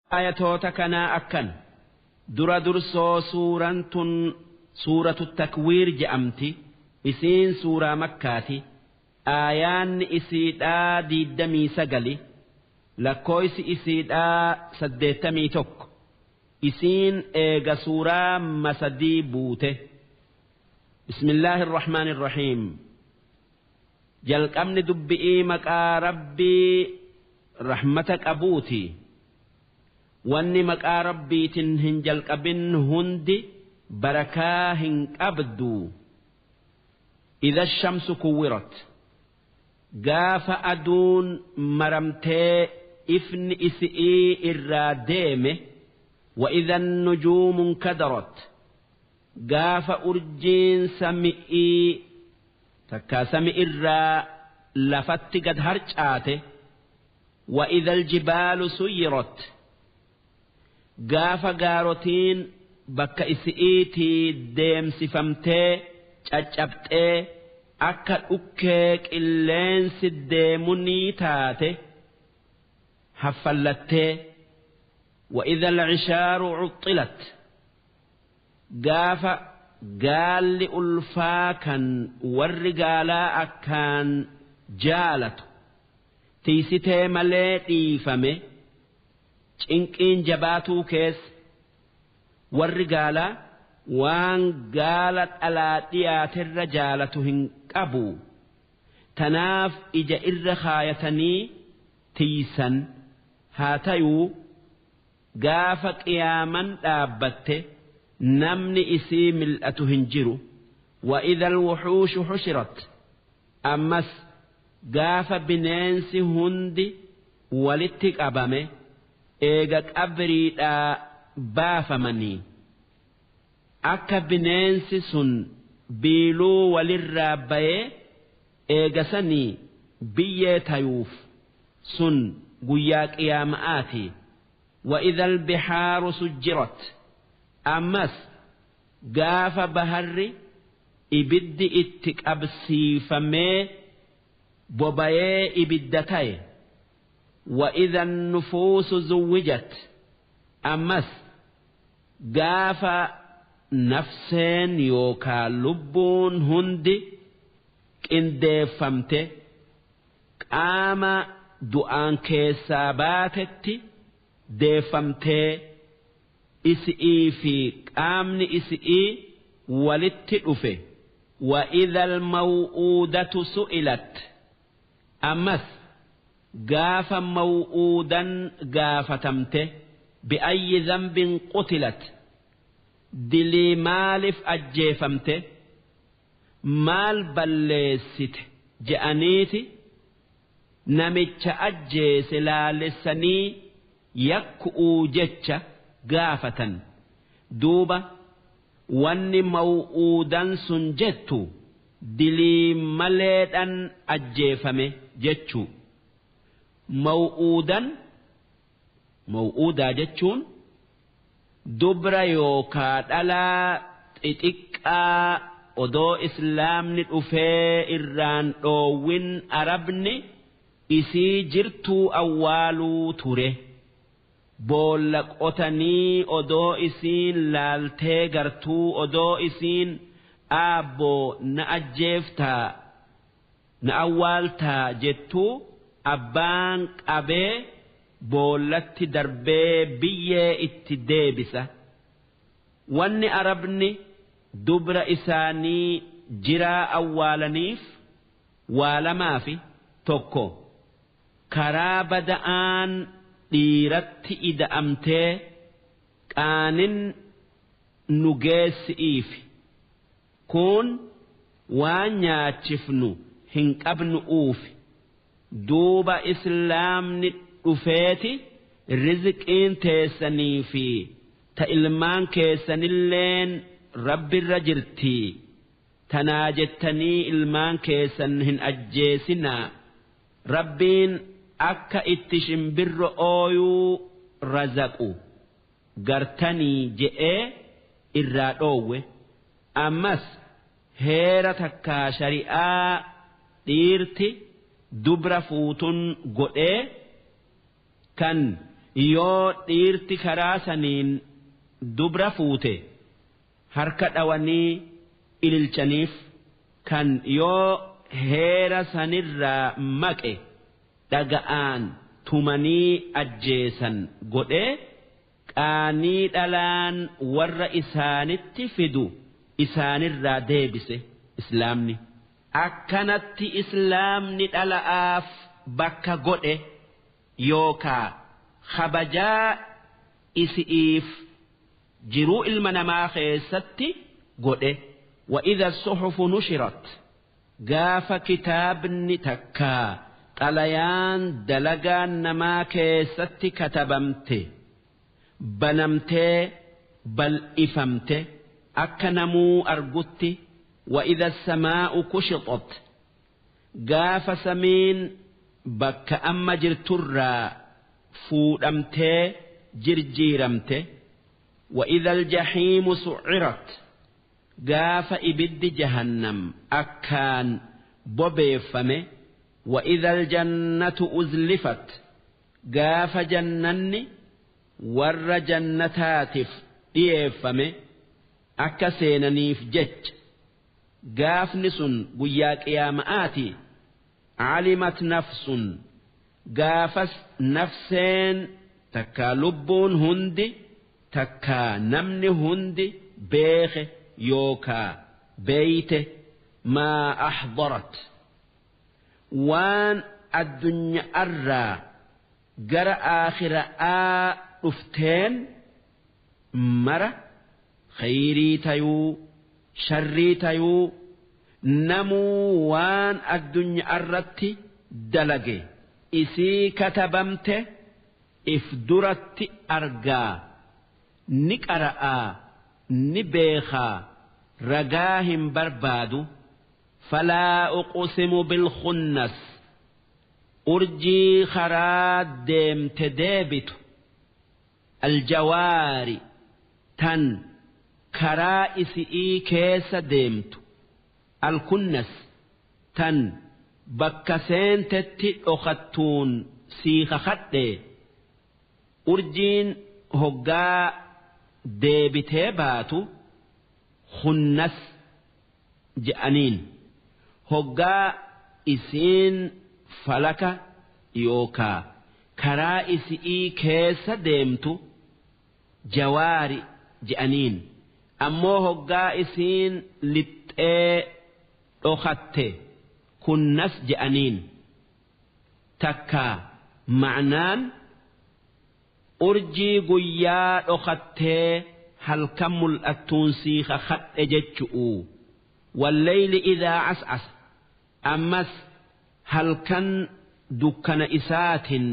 Ayatoota kanaa akkan dura dursoo suuraan tun suuratu takwiir je'amti. Isiin suuraa Makkaati. Aayaanni isiidhaa 29, lakkooysi isiidhaa 81. Isiin eega suuraa masadii buute. Bismillaahi irrahmaani irrahiim. Jalqabni dubbi'ii maqaa Rabbii rahmata qabuuti. Wanni maqaa Rabbiitin hin jalqabin hundi barakaa hin qabdu. Idha shamsu kuwwirat, gaafa aduun maramtee ifni isi'ii irraa deeme. Wa idha nujuumu nkadarat, gaafa urjiin sami'ii takkaa sami irraa lafatti gad harcaate. Wa idha aljibaalu suyyirat, gaafa gaarotiin bakka isi'iitii deemsifamtee caccabxee akka dhukkee qilleensi deemunii taate haffallattee. Wa idha alcishaaru cuxxilat, gaafa gaalli ulfaa kan warri gaalaa akkaan jaalatu tiisitee malee dhiifame cinqiin jabaatuu keessa. Warri gaalaa waan gaala dhalaa dhiyaaterra jaalatu hin qabu, tanaaf ija irra kaayatanii tiisan. Haa tayuu gaafa qiyaaman dhaabbatte namni isii mil'atu hin jiru. Wa idha alwuxuushu xushirat, ammas gaafa bineensi hundi walitti qabame eega qabriidhaa baafamanii akka bineensi sun biiluu walirraa bayee eegasanii biyyee tayuuf, sun guyyaa qiyaama'aati. Wa idha albihaaru sujjirat, ammas gaafa baharri ibiddi itti qabsiifamee bobayee ibidda taye. Wa idha nufuusu zuwwijat, ammas gaafa nafseen yookaa lubbuun hundi qindeeffamte qaama du'aan keessaa baatetti deeffamtee isi'ii fi qaamni isi'ii walitti dhufe. Wa idha almaw'uudatu su'ilat, ammas gaafa maw'uudan gaafatamte. Bi'ayyi dhanbin qutilat, dilii maaliif ajjeefamte, maal balleessite je'aniiti namicha ajjeese laalessanii yakku'uu jecha gaafatan. Duuba wanni maw'uudan sun jettu dilii maleedhan ajjeefame jechuu. Maw'uudan, maw'uudaa jechuun dubra yookaa dhalaa xixiqqaa odoo islaamni dhufee irraan dhoowwin arabni isii jirtuu awwaaluu ture. Boolla qotanii odoo isiin laaltee gartuu, odoo isiin aabboo na ajjeeftaa na awwaaltaa jettuu abbaan qabee boollatti darbee biyyee itti deebisa. Wanni arabni dubra isaanii jiraa awwaalaniif waa lamaafi: tokko, karaa bada'aan dhiiratti ida'amtee qaanin nu geessi'iifi, kun waan nyaachifnu hin qabnu'uufi. Duuba islaamni dhufeeti rizqiin teessanii fi ta ilmaan keessanilleen Rabbirra jirtii, tanaa jettanii ilmaan keessan hin ajjeesinaa, Rabbiin akka itti shimbirro ooyuu razaqu gartanii je'ee irraa dhoowwe. Ammas heera takkaa shari'aa dhiirti dubra fuutun godhee kan Yoo dhiirti karaa saniin dubra fuute harka dhawanii ililchaniif, kan yoo heera sanirraa maqe dhaga'aan tumanii ajjeesan godhee qaanii dhalaan warra isaanitti fidu isaanirraa deebise islaamni. Akkanatti islaamni dhala'aaf bakka godhe yookaa kabajaa isi'iif jiruu ilma namaa keessatti godhe. Wa'idha suhufu nushirat, gaafa kitaabni takkaa xalayaan dalagaan namaa keessatti katabamte banamtee bal'ifamte akka namuu argutti. Wa'idha samaa'u kushitat, gaafa samiin bakka amma jirturraa fuudhamtee jirjiiramte. Wa'idha aljahiimu sucirat, gaafa ibiddi jahannam akkaan bobeeffame. Wa'idha aljannatu uzlifat, gaafa jannanni warra jannataatiif dhiyeeffame akka seenaniif jecha. Gaafni sun guyyaa qiyaama'aati. Calimat nafsun, gaafas nafseen takkaa lubbuun hundi takkaa namni hundi beeke yookaa beeyte maa axdarat, waan addunyaarraa gara aakhira'aa dhufteen mara, khayrii tayuu sharrii tayuu, namuu waan addunyaarratti dalage isii katabamte if duratti argaa, ni qara'aa, ni beekaa, ragaa hin barbaadu. Falaa uqsimu bilkhunnas, urjii karaa deemte deebitu, aljawaari tan karaa isi'ii keessa deemtu, alkunnas tan bakka seentetti dhokattuun sii kakadhe. Urjiin hoggaa deebitee baatu khunnas je'aniin, hoggaa isiin falaka yookaa karaa isi'ii keessa deemtu jawaari je'aniin, ammoo hoggaa isiin lixxee dhokatte kunnas je'aniin. Takkaa ma'naan urjii guyyaa dhokattee halkan mul'attuun sii kakadhe jechu'u. Walleyli idaa cascasa, ammas halkan dukkana isaatin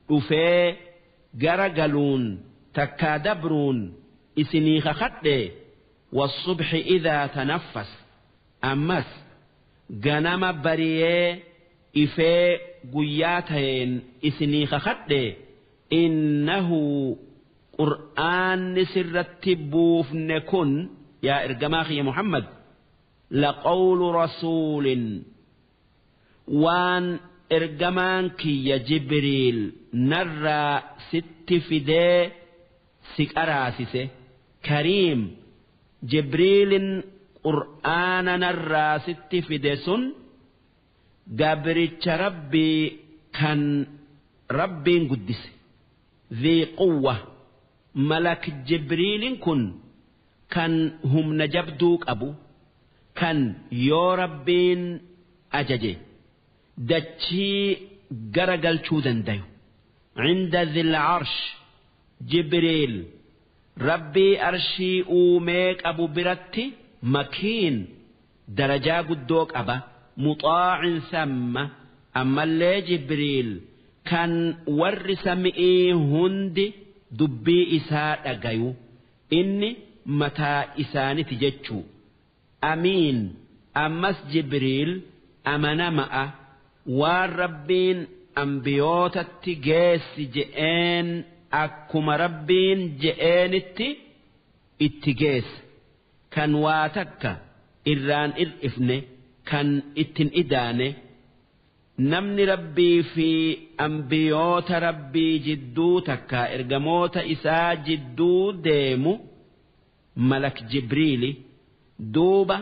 dhufee gara galuun takkaa dabruun isinii kakadhe. Wasubxi idaa tanaffas, ammas ganama bariyee ifee guyyaa ta'een isinii kakadhe. Innahu qur'aanni sirratti buufne kun yaa ergamaa kiyya Muhammad laqawlu rasuulin, waan ergamaan kiyya Jibriil narraa sitti fidee si qaraasise. Kariim, Jibriilin qur'aana narraa sitti fide sun gabricha Rabbii kan Rabbiin guddise. Dhii quwwa, malak Jibriilin kun kan humna jabduu qabu, kan yoo Rabbiin ajaje dachii gara galchuu dandayu. Cinda dhil arsh, Jibriil Rabbii arshii uumee qabu biratti makiin darajaa guddoo qaba. Muxaacin samma, ammallee Jibriil kan warri sami'ii hundi dubbii isaa dhagayu, inni mataa isaaniti jechuu. Amiin, ammas Jibriil amanama'a, waan Rabbiin ambiyootatti geessi je'een akkuma Rabbiin je'eenitti itti geessa, kan waa takka irraan ir'ifne, kan ittin idaane. Namni Rabbii fi ambiyoota Rabbii jidduu takka ergamoota isaa jidduu deemu malak Jibriili. Duuba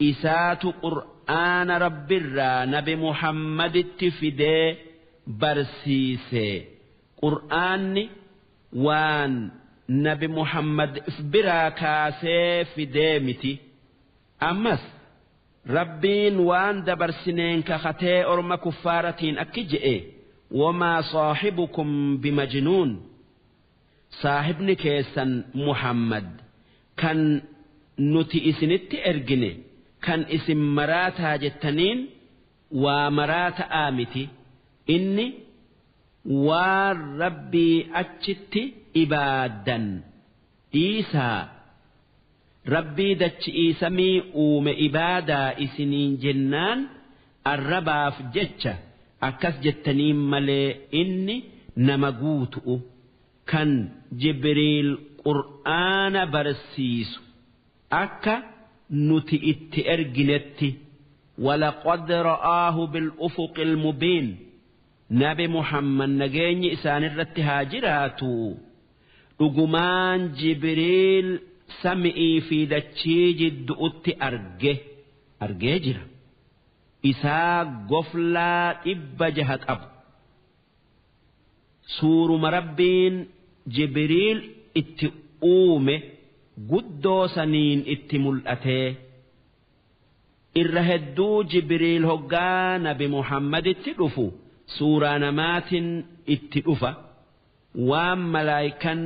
isaatu Qur'aana Rabbirraa Nabi Muhammaditti fidee barsiise. Qur'aanni waan Nabi Muhammad biraa kaasee fidee miti. Ammas Rabbiin waan dabarsineen kakatee orma kuffaaratiin akki je'e: wamaa saahibukum bimajnuun, saahibni keessan Muhammad kan nuti isinitti ergine kan isin maraataa jettaniin waa maraata'aa miti, inni waan Rabbii achitti ibaaddan dhiisaa Rabbii dachi'ii samii uume ibaadaa isiniin jennaan arrabaaf jecha akkas jettaniin malee inni nama guutu'u. Kan Jibriil Qur'aana barsiisu akka nuti itti erginetti. Walaqad ra'aahu bil-ufuqil mubiin, Nabi Muhammad nageenyi isaanirratti haa jiraatu, dhugumaan Jibriil sami'ii fi dachii jiddu'utti argee jira. Isaa goflaa 600 qabu. Suuruma Rabbiin Jibriil itti uume guddoo saniin itti mul'atee. Irra hedduu Jibriil hoggaa Nabi Muhammaditti dhufu suuraa namaatiin itti dhufa. Waan malaayikan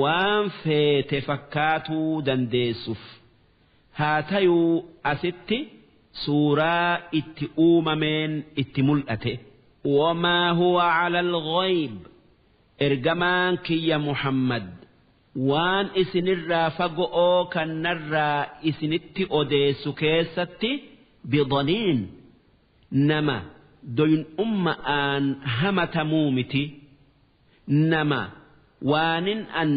waan feete fakkaatuu dandeessuuf. Haa tayuu asitti suuraa itti uumameen itti mul'ate. Wamaa huwa cala al-ghayb, ergamaan kiyya Muhammad waan isinirraa fago'oo kannarraa isinitti odeessu keessatti bidaniin, nama doyin'umma'aan hamatamuu miti. Nama waanin an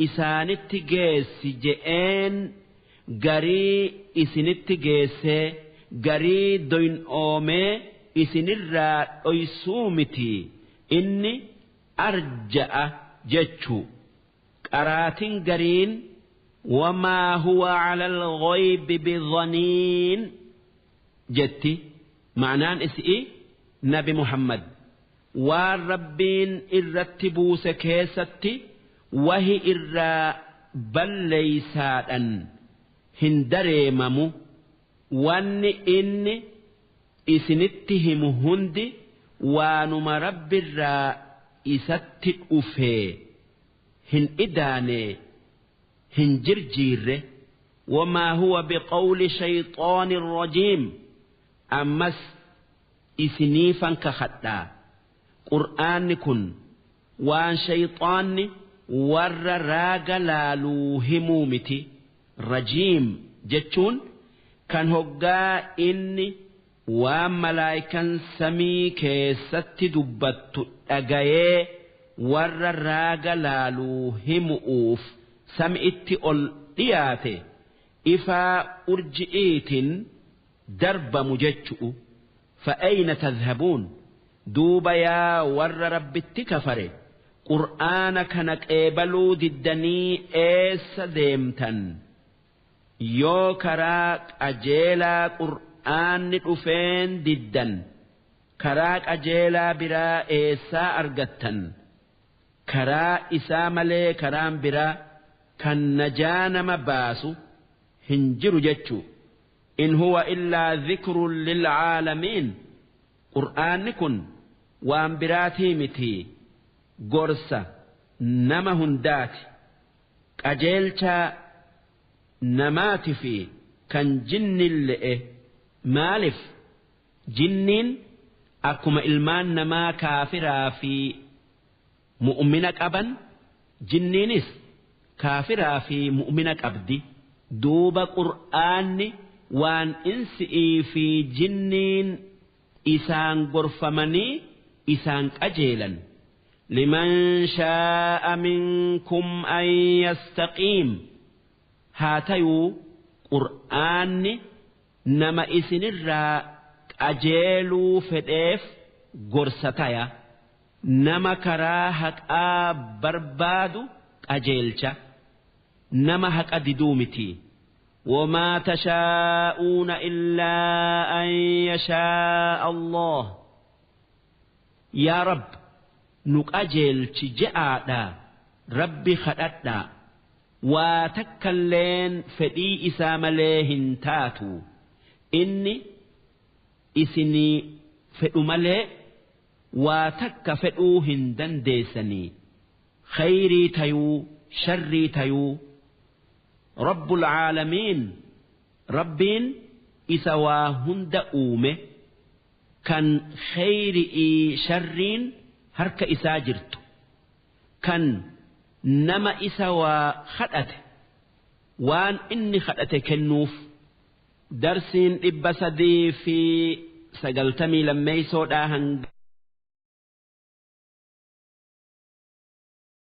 isaanitti geessi je'een garii isinitti geessee garii doyin'oomee isinirraa dhoysuu miti. Inni arja'a jechuu. Qaraatin gariin wamaa huwa cala al-ghaybi bidhaniin jetti. Ma'naan isi'i Nabi Muhammad waan Rabbiin irratti buuse keessatti wahi irraa balleeysaadhan hin dareemamu. Wanni inni isinitti himu hundi waanuma Rabbirraa isatti dhufee hin idaane, hin jirjiirre. Wamaa huwa biqawli shayxaani rajiim, ammas isiniifan kakadhaa, Qur'aanni kun waan shayxaanni warra raaga laaluu himuu miti. Rajiim jechuun kan hoggaa inni waan malaayikan samii keessatti dubbattu dhagayee warra raaga laaluu himu'uuf sami'itti ol dhiyaate ifaa urji'iitiin darbamu jechu'u. Fa'ayna tadhhabuun, duuba yaa warra Rabbitti kafare Qur'aana kana qeebaluu diddanii eessa deemtan? Yoo karaa qajeelaa Qur'aanni dhufeen diddan karaa qajeelaa biraa eessaa argattan? Karaa isaa malee karaan biraa kan najaa nama baasu hin jiru jechuu. In huwa illaa dhikrun lilcaalamiin, Qur'aanni kun waan biraatii miti, gorsa nama hundaati, qajeelchaa namaati fi kan jinnille'e. Maalif jinniin akkuma ilmaan namaa kaafiraa fi mu'mina qaban, jinniinis kaafiraa fi mu'mina qabdi. Duuba Qur'aanni waan insi'ii fi jinniin isaan gorfamanii isaan qajeelan. Liman shaa'a minkum an yastaqiim, haa tayuu Qur'aanni nama isinirraa qajeeluu fedheef gorsa taya. Nama karaa haqaa barbaadu qajeelcha, nama haqa diduu miti. Wamaa tashaa'uuna illaa an yashaa'a Allah. Yaa Rabb, nu qajeelchi je'aadha, Rabbi kadhadhaa. Waa takkalleen fedhii isaa malee hin taatu. Inni isinii fedhu malee waa takka fedhuu hin dandeessanii. Khayrii tayuu, sharrii tayuu. Rabbul caalamiin, Rabbiin isa waa hunda uume, kan khayri'ii sharriin harka isaa jirtu, kan nama isa waa kadhate waan inni kadhate kennuuf. Darsiin 392dhaa hanga.